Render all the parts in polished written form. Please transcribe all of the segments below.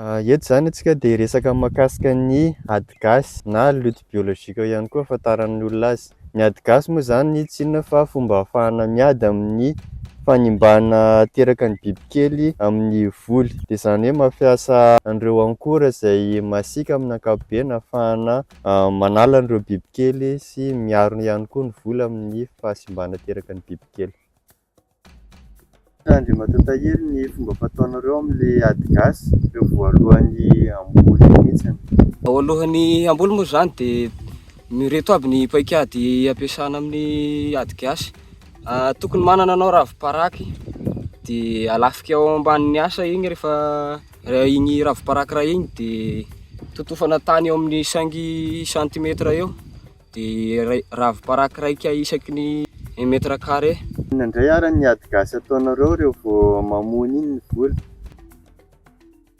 Eto izany isika dia hiresaka mahakasika ny ady gasy na lutte biologique ihany koa ahafantaran'ny olona azy. Ny ady gasy moa izany tsy inona fa fomba ahafahana miady amin'ny fanimbana ateraky ny bibikely amin'ny voly. Dia izany hoe mampiasa an'ireo ankora izay masiaka amin'ny ankapobeny ahafahana manala an'ireo bibikely sy miaro ihany koa ny voly amin'ny fahasimbana ateraky ny bibikely. Andriamatoa Tahiry ny fomba fataonareo amin'ilay ady gasy ireo voalohany hamboly mihitsy. Ao alohan'ny hamboly moa izany dia ireto aby ny paikady ampiasana amin'ny ady gasy. Tokony manana anao ravi-paraky dia alafika ao ambanin'ny asa igny rehefa igny ravi-paraky ray igny dia totofana tany eo amin'ny cinq centimètre eo. Dia ravi-paraky raika isaky ny un mètre carré. Inona indray ary ny ady gasy ataonareo reo vao mamony iny ny vola?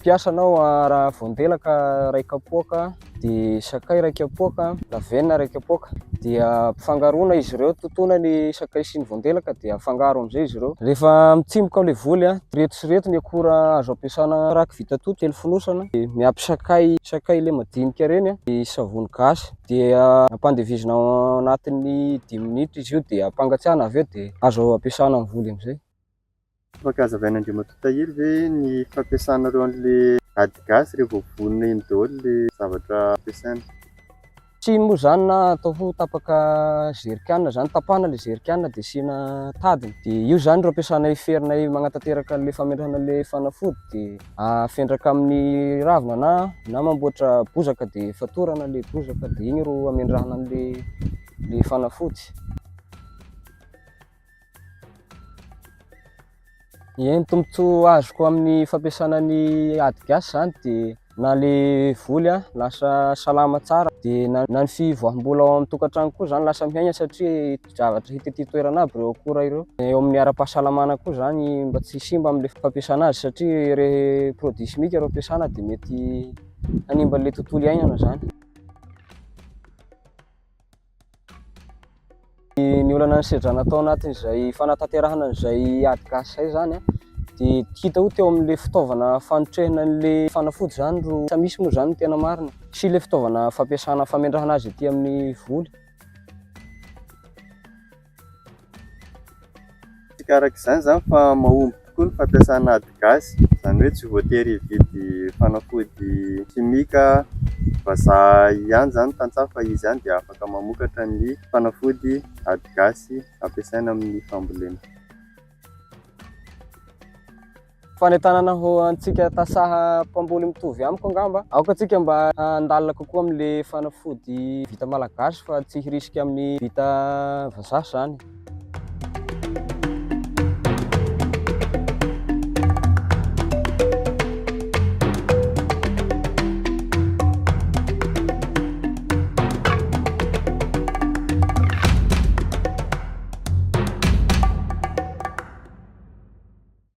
Mpiasa anao raha voandelaka iray kapoaka, dia sakay iray kapoaka, lavenona iray kapoaka. Dia ampifangaroana izy ireo, totoina ny sakay sy ny voandelaka dia afangaro amin'izay izy ireo. Rehefa mitsimoka ilay voly, ireto sy ireto ny akora azo ampiasana paraky vita toto, telo fonosana, dia miampy sakay, sakay ilay madinika ireny, dia savony gasy. Dia ampandevizina ao anatin'ny dimy minitra izy io dia ampangatsiahana avy eo dia azo ampiasana amin'ny voly amin'izay. Afaka hazavain'Andriamatoa Tahiry ve ny fampiasanareo an'ilay ady gasy rehefa vao vonona iny daholo ilay zavatra ampiasaina? Tsiny moa izany na atao ho tapaka zerikanina izany, tapahana ilay zerikanina dia asiana tadiny. Dia io izany no ampiasanay ferinay manatanteraka an'ilay fametrahana an'ilay fanafody dia Afendraka amin'ny ravina na na mamboatra bozaka dia fatorana le bozaka dia igny ro amendrahana an'le le fanafody. Ny tombontsoa azoko amin'ny fampiasana ny ady gasy zany dia na le voly a lasa salama tsara dia na na ny fivoaham-bola ao amin'ny tokantrano koa zany lasa mihena satria zavatra hita ety toerana aby ireo akora ireo. Eo amin'ny ara-pahasalamana koa zany mba tsy simba amin'ilay fampiasana azy satria re produit chimique ro ampiasana dia mety hanimba an'ilay tontolo iainana zany. Ny olana nisedrana tao anatin'izay fanatanterahana an'izay ady gasy izay zany dia hita ho teo amin'ilay fitaovana fanotrehana an'ilay fanafody zany ro tsy misy moa zany ny tena marina sy ilay fitaovana fampiasana famendrahana azy ety amin'ny voly. Hita araka izany izany fa mahomby tokoa ny fampiasana ady gasy, izany hoe tsy voatery hividy fanafody simika vazaha ihany izany ny tantsaha fa izy ihany dia afaka mamokatra ny fanafody ady gasy ampiasaina amin'ny fambolena. Fanentanana ho antsika tantsaha mpamboly mitovy amiko angamba, aoka antsika mba handalina kokoa amin'le fanafody vita malagasy fa tsy hirisika amin'ny vita vazaha zany.